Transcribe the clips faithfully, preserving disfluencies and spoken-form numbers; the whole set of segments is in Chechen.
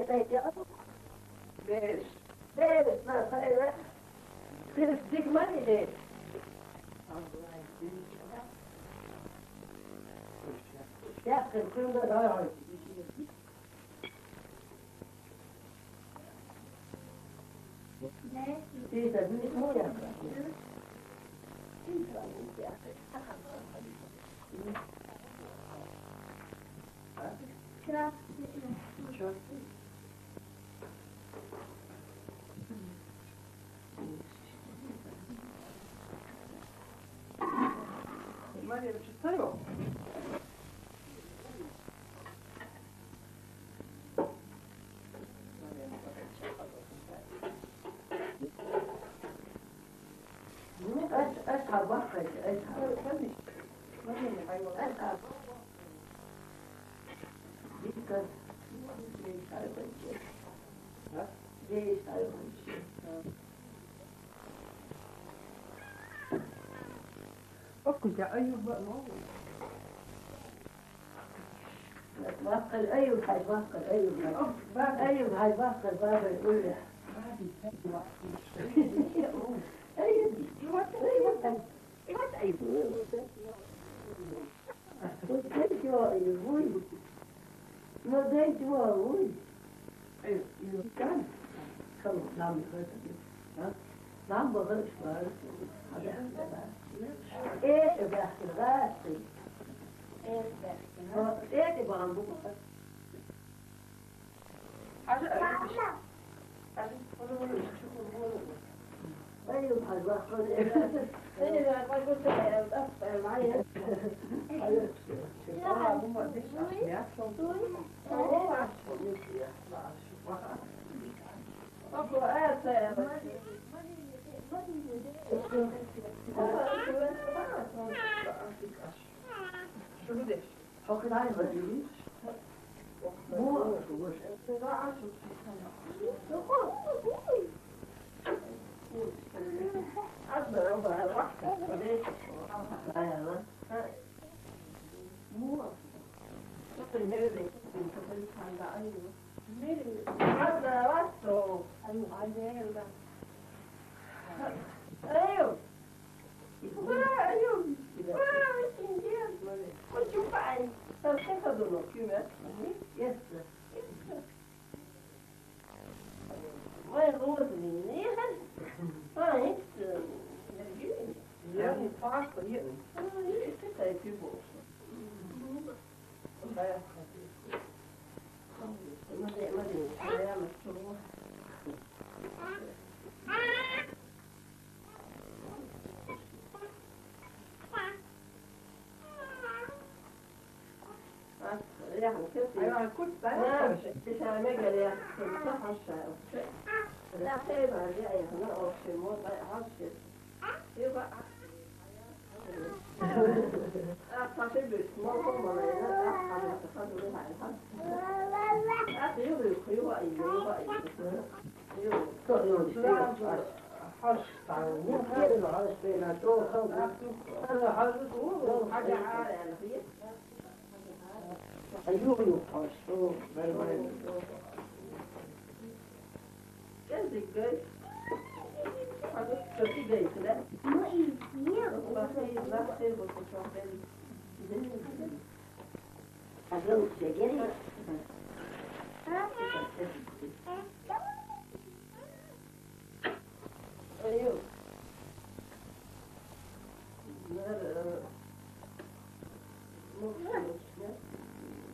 Bears. Bears, my favorite. This big money there. Yeah, the cream that I like. Maria, ci stai? Of course, yeah, are you but no? Bakkal Ayub, hay bakkal Ayub, hay. Ayub, hay bakkal baba, öyle. Ayub. What Ayub? What Ayub? What Ayub? What Ayub? No, they do all. Ayub, you done. Come on, now we heard of you. Huh? Now we heard of you.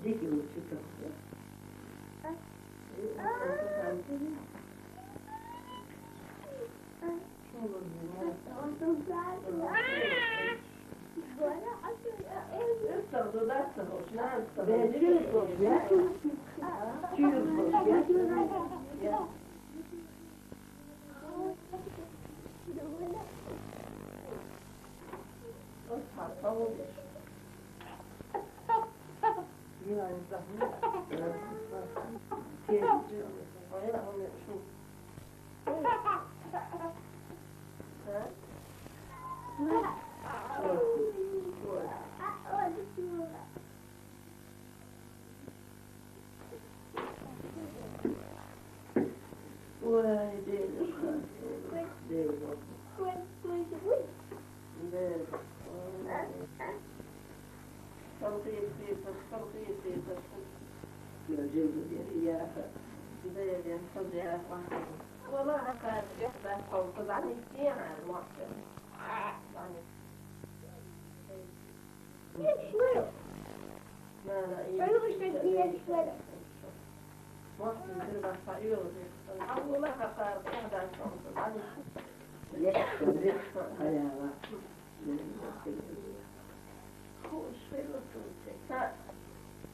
Eet, eet, eet. Eet, eet, eet. والله هكا يحدث قوة، يعني كثير على المعصية. يعني شوية. لا، لا، إيه. شوية، شوية. ما في، ما في. الحمد لله، خير، يحدث قوة، يعني.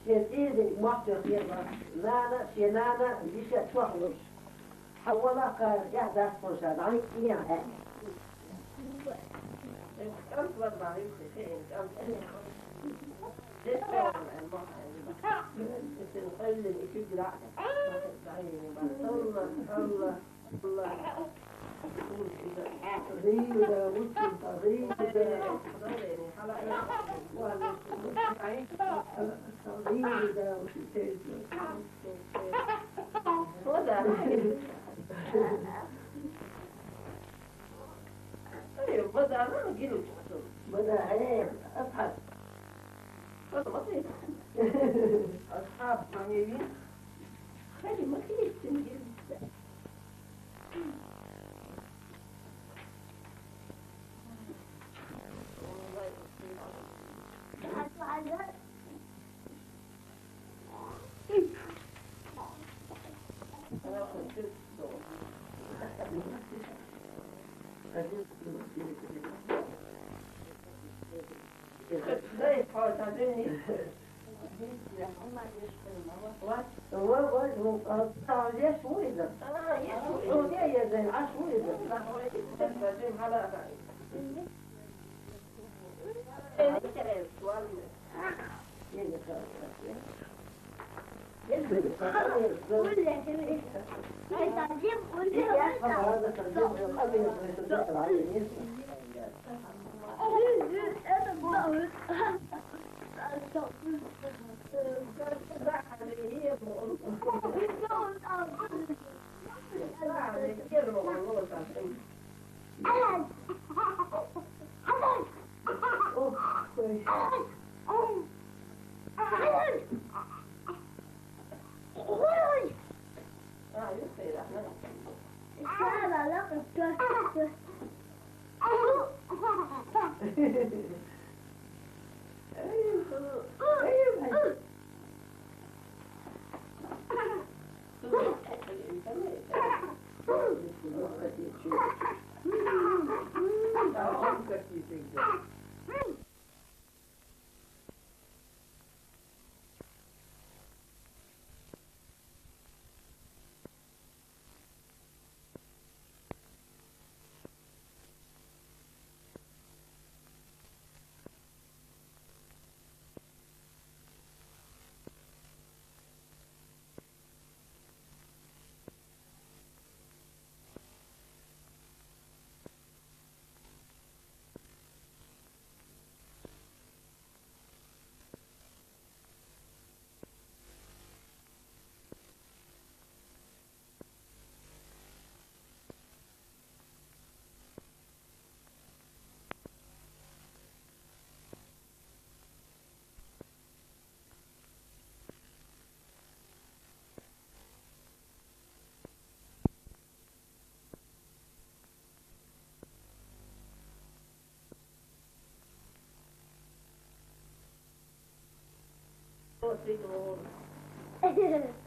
Sen ýene wagt ýok ýerine. Nana, sen nana, dişe çohlur. Hawala kar, ýa das bolsa, daň iýýän, he. Allah, Allah. أصحاب طيبين. خلي ما في يتم جلسة.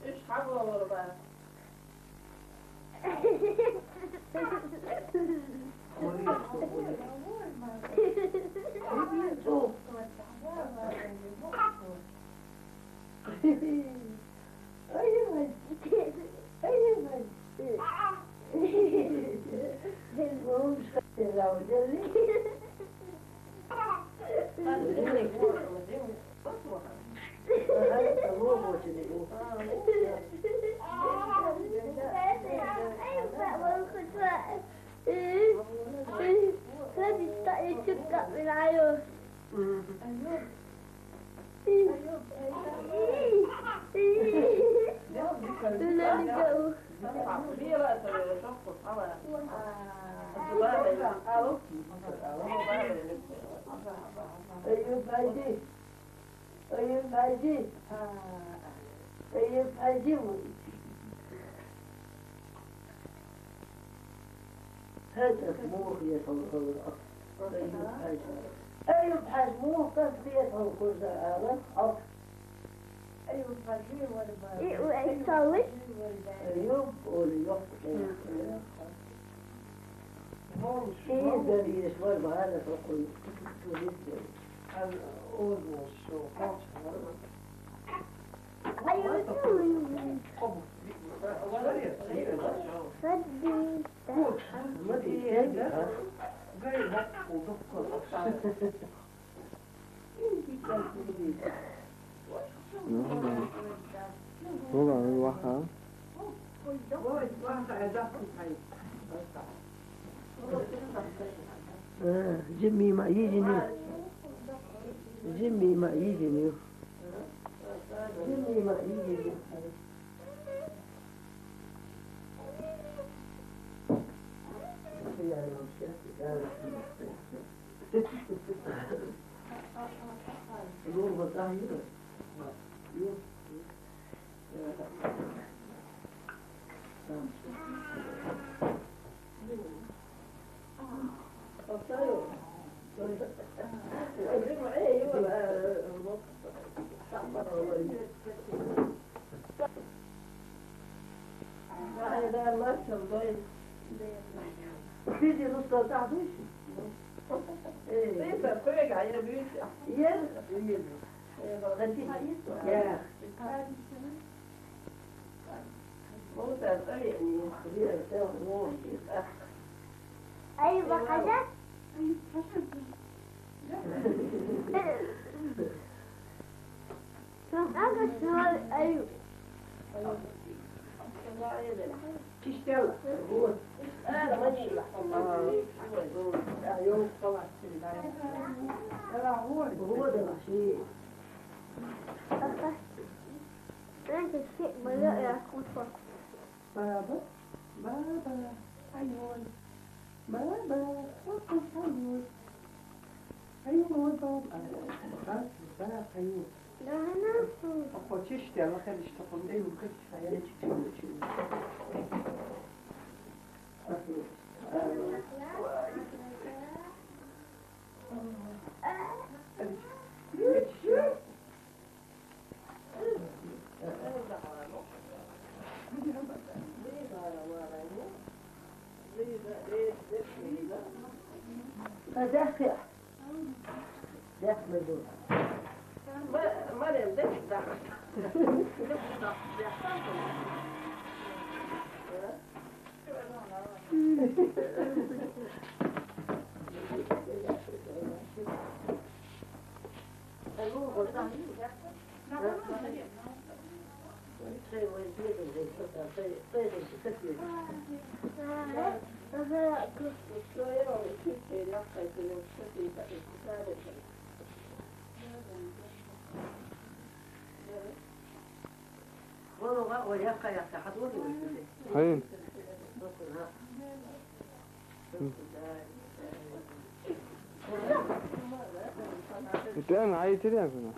Üç hal olur bak. Ay, ay. Ay, ay. Olmuş kaçırlar, değil mi? Хайди. Айюб Хьажи. Айюб Хьажи. Хьажи, муха хетал хала. Айюб Хьажи. Айюб Хьажи, муха хетал хала. Айюб Хьажи варба. И у Айюб Хьажи варба. Айюб, оли, йох. Ши дервиш варба, ала, тохуй. Вала, ваха. Э, жимма йижини. Жимма йижини. Жимма йижини. Видео, ну что, так, видишь? Э. Ты такой, а я видишь. Я? Видео. Э, вот. Хотите? Я. Вот это, видео. Видео, вот. Ай, выходя? Ага, всё, ай. Чистила. Вот. Вот, вот, вот. Ага. Знаете, все моё я кушала. Баба, баба, айой. Баба, баба, айой. Айой, баба, баба, айой. Да, она. Хочешь, я выходишь, что он дай рука, а я чуть-чуть. هذا أخي. مريم، دير الدار. هين؟ انت انا عايز تلعب هنا.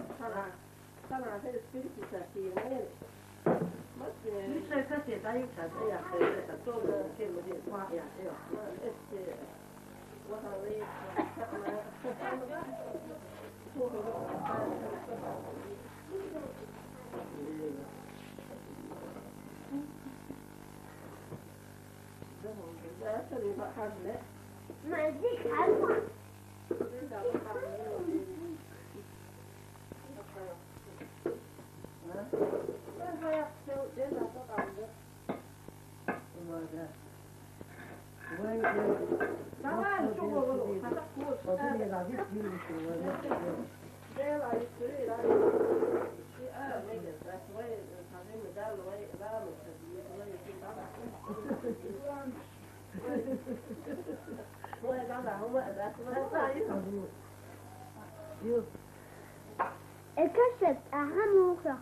ما يجيك حاجة. الكشف أهم وقت.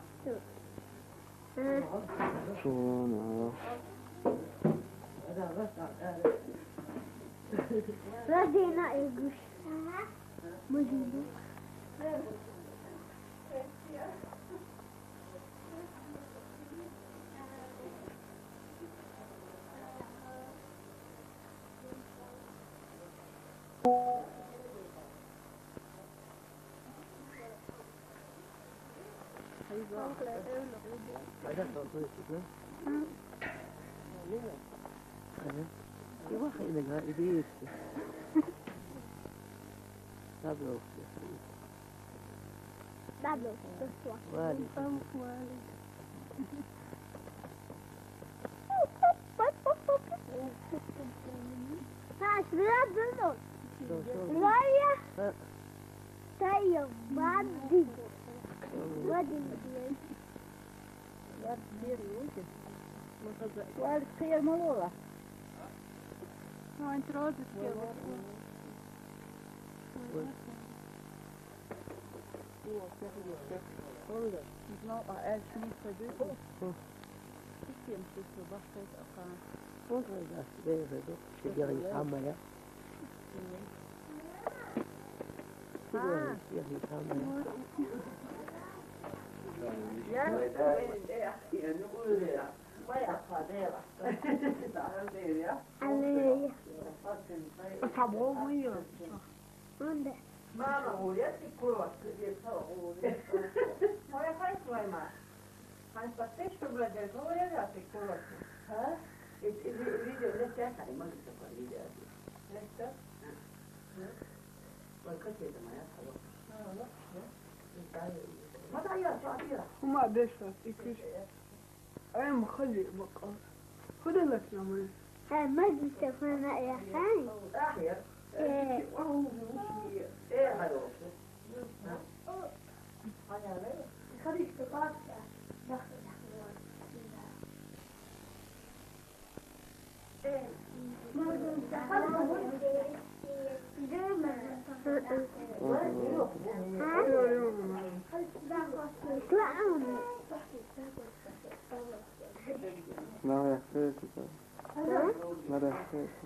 شو أنا؟ ردينا يقول. مدينة. Pablo, ce soir. Ah, je vais là-dedans. Là, il y a. Ça y est, Vadim. Vadim. Vai, cria, mă, Lola. Nu, într-o zi, nu, a, aia și nu se duce. Știm ce să baftă acum. Cum să-i dați de vedut? Ce de-ai mea? Unde? Mama, uite, ce culoască de sau. Mai faci mai mari. Hai, să te știu, bă, de nu era pe culoască. Ha? E, e, e, video, de ce asta e, mă, să fac video. Este? Bă, cât e de mai asta, loc? Da, da, da. Mă, da, ia, ia, ia. Cum adesea, e câștig. Ai, mă, haide, mă, că... Haide, lăsăm, mă. Hai, mă, zice, până la ea, hai. E. Maria Fetică. Maria Fetică.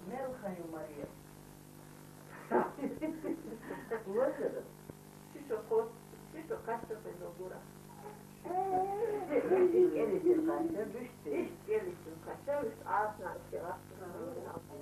Melhaio Maria. Lasă-l. Și s-o cos-, și s-o casă pe zogura. Ești el, ești el, ca să nu știi. Ești el, ești el, ca să nu știi. Asta, asta, asta. Nu, nu, nu, nu.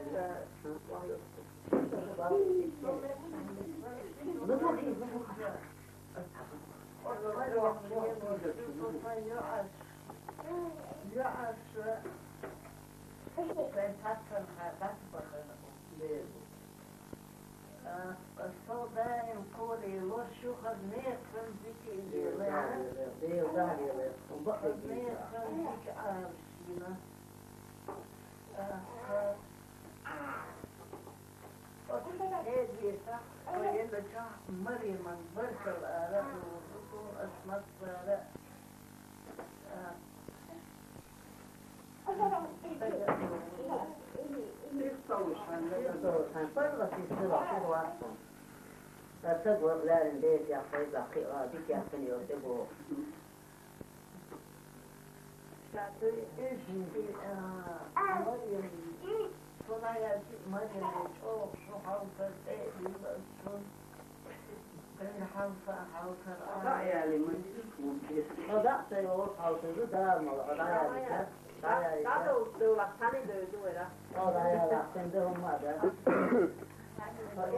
Dar să vă le-am de ea, păi, la, la, de chiar să ne iau de bo. Tatăl ești, a, Măriem, până aia zic, Măriem, deci, o, și o haltă, e, sunt, prin haltă, haltă, a. Da, e ale mă, nu da, să-i o haltă, nu, da, mă, da, e, da, e, da, da, da, la tale de, nu era. Da, da, e, la tale de, mă, da.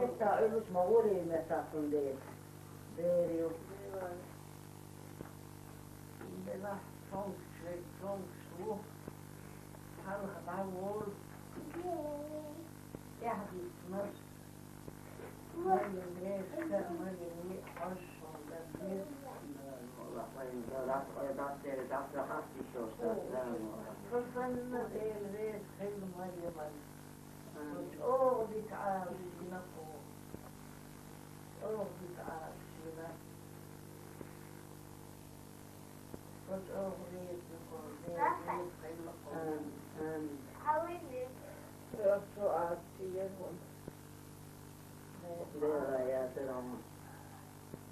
Ăsta, eu nu-ți mă, ori e mea ta sunt de, de, eu. Bela, fong shui, fong shu, hal hava wol, ehdi smers, mani ne, mani ne, hosh, Ай, дас, ай, дас дери, дас дери хьастийсалаш дац, да, ну. Ца санна Дела веза хила, Марем. Амин. Оцу оха дика Ӏалашйина кхо. Оха дика Ӏалашйина. Оцу оха веза кхо, веза, веза хила кхо. Амин, амин. Оцу Ӏалашйина кхо. Дела, я, Дела.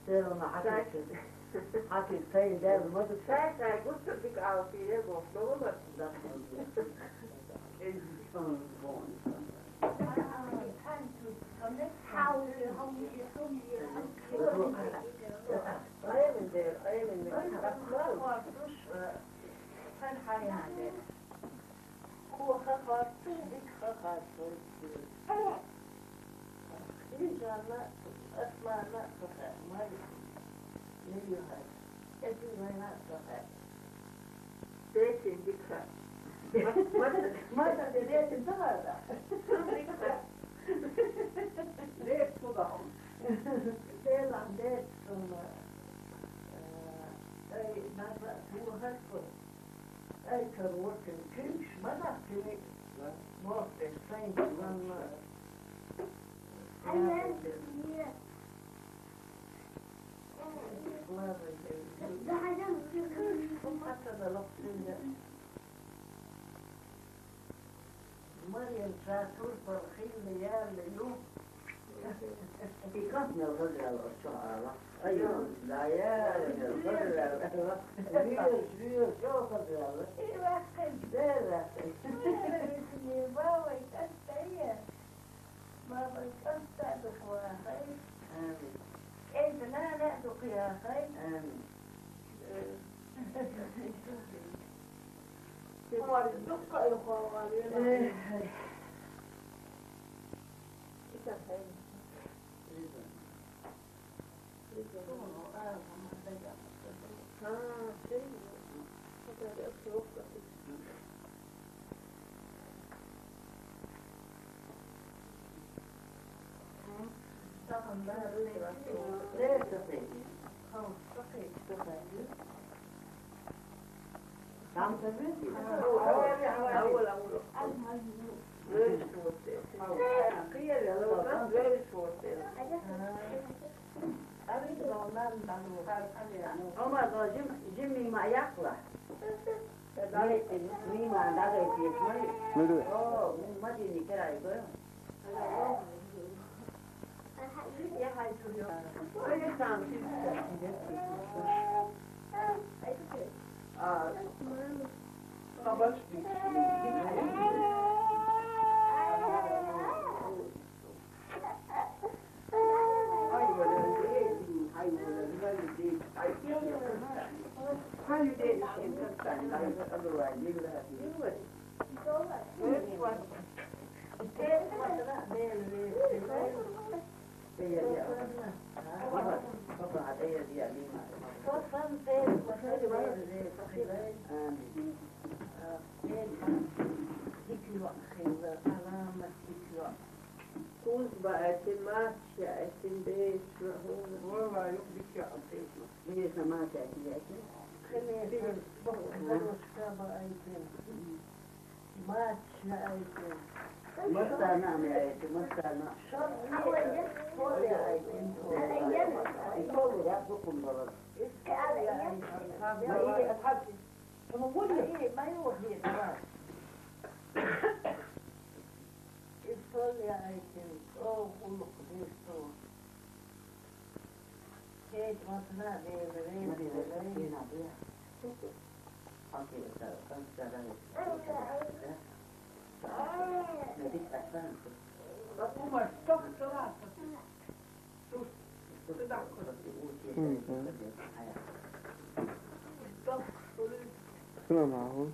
Селана хьатийтина. Хьатийтина, тайна даьлла ма ду. Шай, шай, гуттар дика Ӏалашйина боху, ма ма. Да. Эй, сон бон. Ай, мин дер, ай, мин дер. Хан хьайна дер. Кхо хан хьастуш, дика хан хьастуш. Хижанна, Асманна а ца хаьа, Марем. Лилиха. Эцу вайна а ца хаьа. Децин дика хаьа. Ма-, ма-, ма-, ма-, де децин ца хаьа. Дика хаьа. Децин ца хаьа. Делахь децин, э, ай, наза, ву хӀарко. Ай, короче, куьйгаш ма дац, куьйгаш. Мохк деш, сайн санна. Марем ша турпал хилла яьлла ю. И кӀант мел хаза ваьлла оцу чохь ала. Ай, да, я, мел хаза ваьлла. Везаш, везаш, чӀогӀа хаза ваьлла. И ваьккхина. Дера ваьккхина. Везаш, везаш, бабай кӀант дай. Бабай кӀант а дукха вахай. Амин. КӀентан нана а дукха яхай. Амин. Э. Ой, дукха а юха ваьлла. Э. Омар, жим, жим мима яккхалахь. Мима дӀагайтийша, ма ю. Мила? О, мин Мадине керай го. А, хабарш дийцича. Куз баьтина, мач яьтина, беш хӀуна. Валла, юха дика яьтина. Беш мач яьтина. Кхин боху, дорожка баьтина. Мач яьтина. Массарна а яьтина, массарна. Шарна а яьтина. И колу ряд букум балар. Ма и асхьаб. Ма и, ма и вахи, ма. И сол яьтина, о, гӀуллакх деш со. Кхечу маттана а Дела веза, Дела веза. Мгм. Салам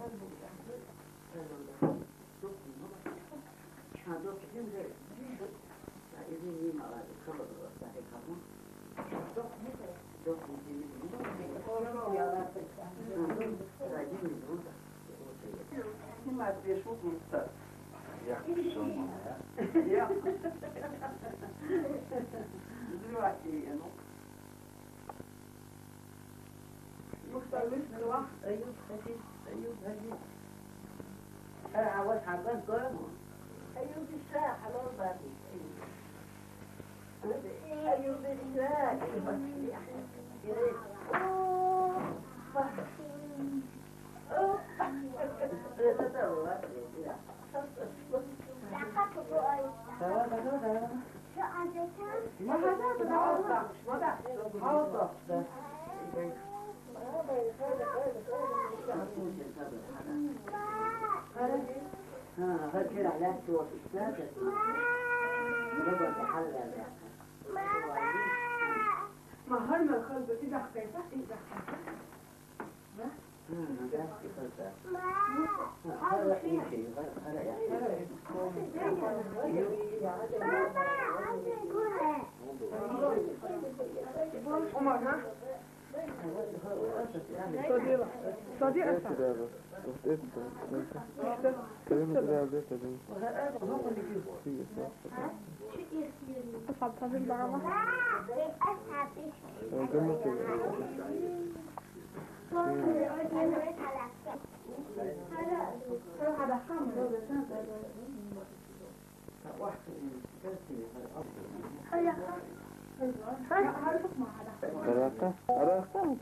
алейкум. أيوب، خدي، أيوب، خدي. أنا عاوز حاجات قوي. أيوب، الساعة حلال بابي. أيوب، الساعة. أوه. أوه. ما هرنا الخلطة، إذا خطيتها، إذا خطيتها. عمر، ها؟ صديقة. صديقة. كلمة لا بيت دي. أصعب صديق مع مصر. كلمة علاقة؟ علاقة؟ علاقة؟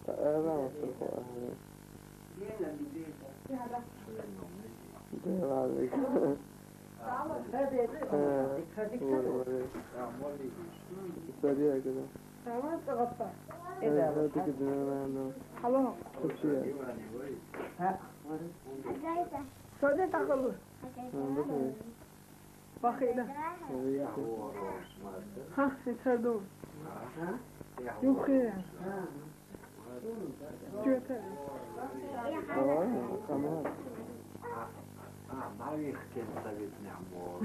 لا، ما تشوفوا أهلي. دير عليك. آه، سريع كده. تمام، تغطى. إيه ده؟ هذيك الدنيا ما عندهم. خلاص. شوف شيء. ها. سعودية تاخذ. آه، بس إيه. باقي له. سريع كده. ها، يتهدون. ها؟ يوم خير. آه، كمان. آه، ما يختم سبت نعمور.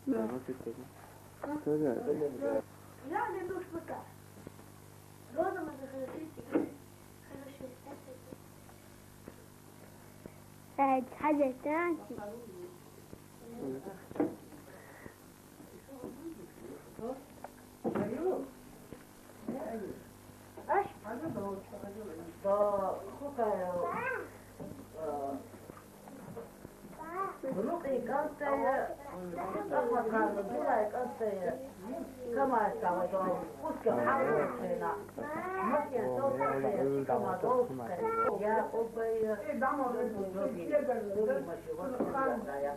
لا، ما في كده. سريع. لا، لا، مش مكان. روضة ما تخلصيش. خلص شوية. بعد حاجة تانية. رقي كانت، أخوة كانت، رقي كانت. كما يستوى، قلت كم حاجة فينا. ما كان صوت كما دوس يا أبي.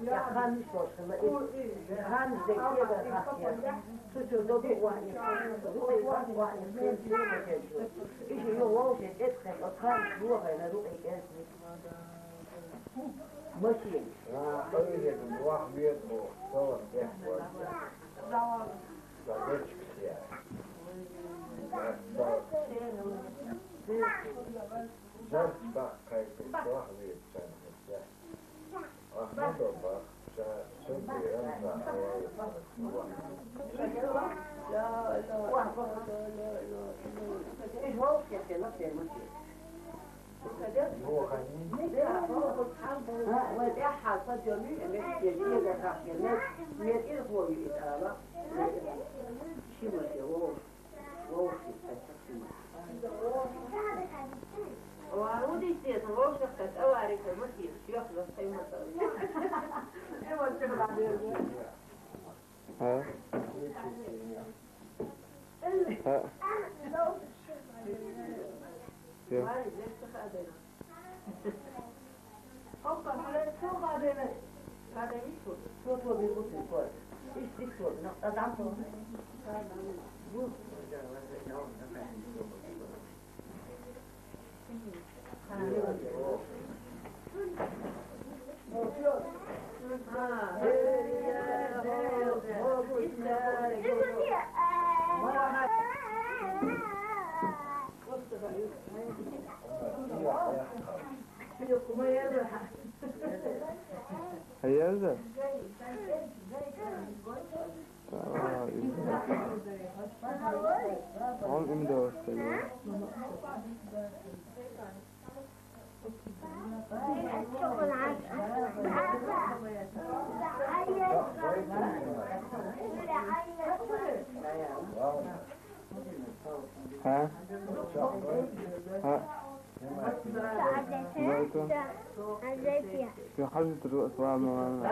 يا خان مش وصل. خان زكية. سوتو دوبي واحد. دوبي واحد، واحد. إيش هو واو شيء إدخل. خان هو غير رقي كانت. ماشي. آه، خلي لك الواحد يطبخ، صور يحفظ. صديقك يا. زرت بقى كيف الواحد يتسامح. أحمد الله. ها؟ ها؟ يا. هيا ارجع. آه، إيه. عم إمدى وسلم. ها؟ ها؟ شو حاجة الرؤس والله ما.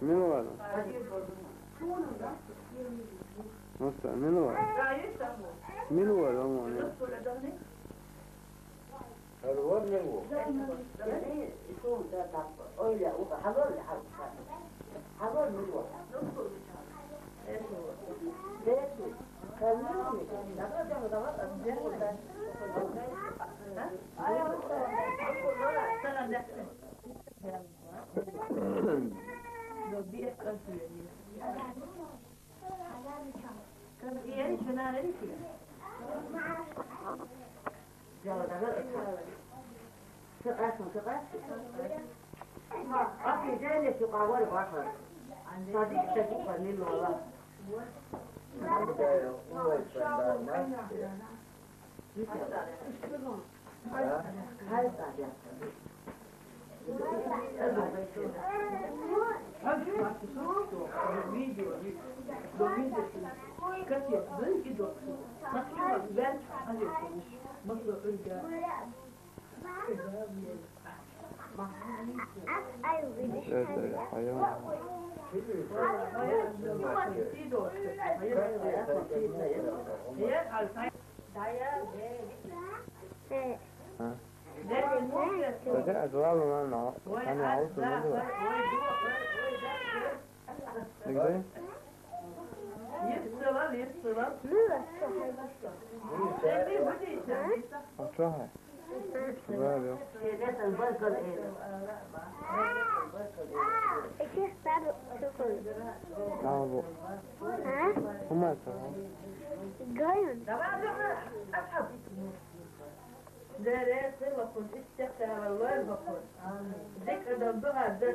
Minu wala. Masa, minu wala. Minu wala, minu wala. ها؟ بدأت والله ما نع-، أنا عاوز أقول له. إزاي؟ هتروحي. شباب يا أخي. تعالوا. ها؟ هما يتفقوا. Гайон. Деррига хӀуьллахъун, иштта хӀалаллойла хӀокхун. Дика адам ду хӀара.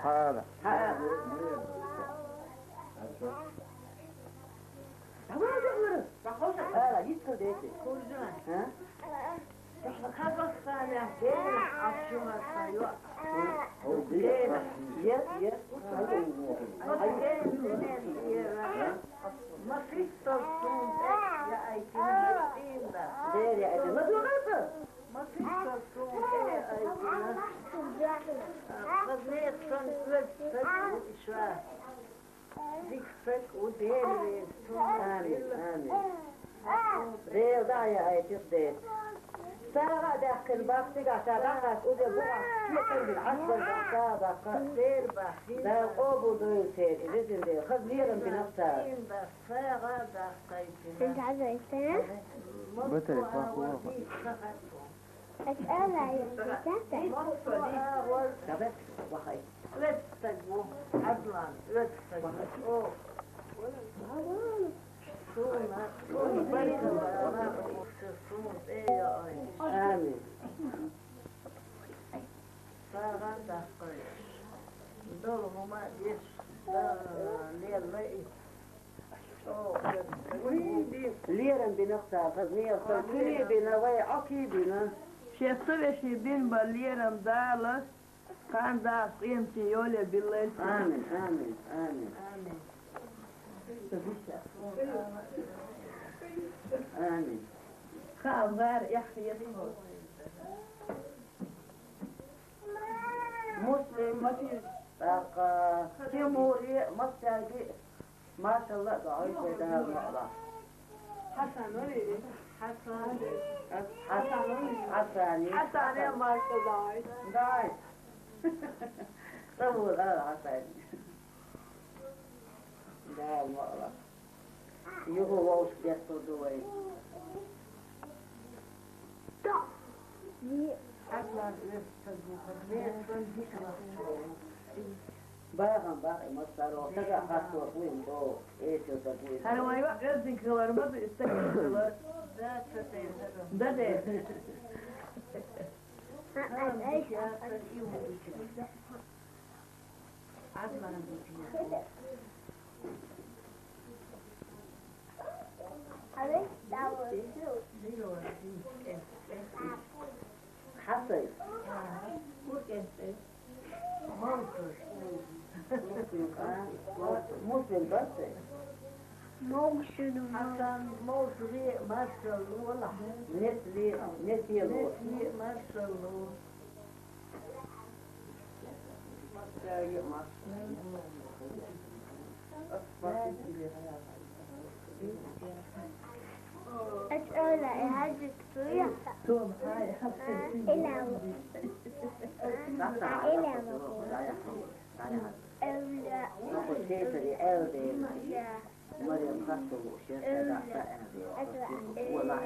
Хьала. Хьала, йиц хила деза. Хьа? Дена, ес, ес. Ма фистал сунтӀе яайтина, дера яайтина. Ма дугӀа ца? Ма фистал сунтӀе яайтина. Хазне сан оьзда саг ву иша. Дика саг ву, Дела веза. Амин, амин. Дела дӀа а яайтира, Дела. СагӀа а даьккхина бах, цигахь ша дӀахаьчча, уже бугӀахь кхетар бина, Ӏаш бара бах, сагӀа даккха. Дала къобалдойла церан, везан Дела, хаза лерам бина цара. СагӀа а даккхайтина. Батарейка вахло. Ас ала, я, ребята. Давай, вахай. Оьзда саг ву, Ӏадлан, оьзда саг ву. О. Суна, суна, баркалла, суна, тӀе йоӀ. Амин. СагӀа даккхай. Долу хӀума деш, да, лелла и. Лерам бина цара, хаза нехан куьли бина, вай Ӏокий бина. Шен ца веший бина бан лерам Дала, кхана Дала къематдийнахь йоле биллалц. Амин, амин, амин. Амин. Амин. Хаам вара эхь хетахо. Муслим, тӀаккха Тимури, массаьрги а, машалла а, дуьхьал вай Дала ма Аллах. Хьасан варий? Хьасан. Хьасан. Хьасани. Хьасане, машалла, дай. Дай. Къабул а, Хьасани. Дала ма Аллах. Юха вовшах детталду вай. БагӀан бакъ и массаро, стага хаттор вуйна боху, эсо даг вуйна. ХӀара вай ва оьззиг хилар ма ду, и стаг хилар. Да, де. Хьасай. Муслим, а? Муслим, Муслим, Муслим. Хьасан, мовсаре маршалла валахь. Несли, несли, несли маршалла. أسأل حاجة كبيرة. إلى Марем хасту шерта даккха аьлла.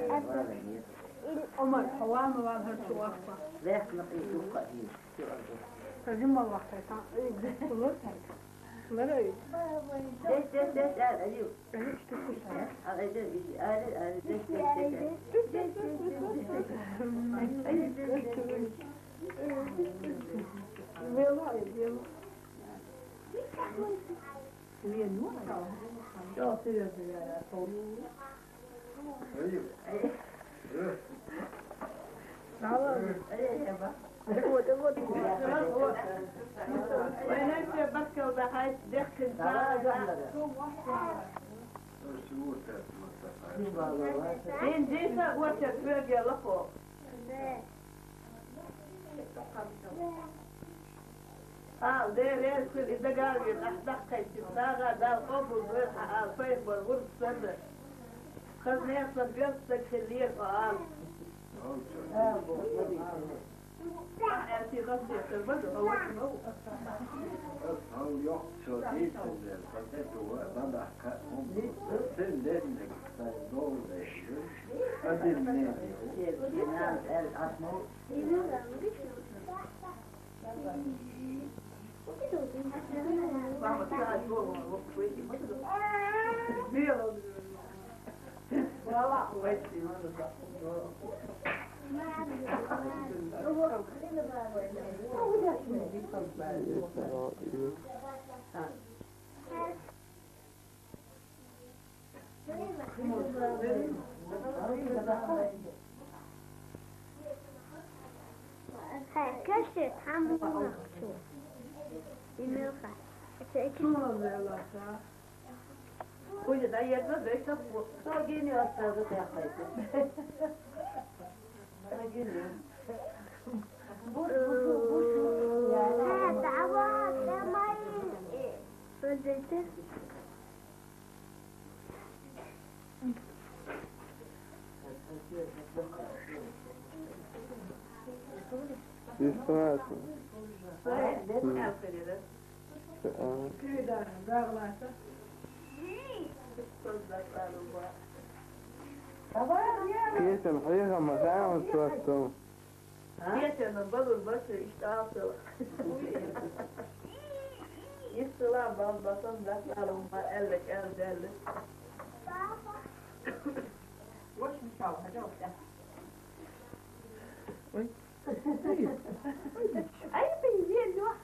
Омар, хьо ван ма ван хӀара чу вахча. Лехна и дукха хӀинца. Ца жимма вахча, сан и дукха лур тайка. Ларай. Деш, деш, деш, аьлла, Алиу. Алиу, штуку ша. А, айда, иди, аьлла, аьлла, деш, деш, деш, аьлла. Вело, вело. Ала, Дела реза хуьлда, и дагар веза, ахь даккхийча сагӀа Дала къобалдойла хьан, ала, пайхамар вурд санна. Хаза нехан бен стаг хиллера хьо, ала. Каши, таму нахчу. Имел ха. Куя да ерда бек да бу. Согини осталды да хайты. Согини. Бу, бу, бу, бу. Ха, дава, дамай. Садите. Естественно. Петя, хьеха, ма хаьа хьона цо. Петяна балур бац иштта алсала. Иштта ла бал басан дакъалу ма аьлла кӀал даьлла. Ой. Ай, привет, Лёх.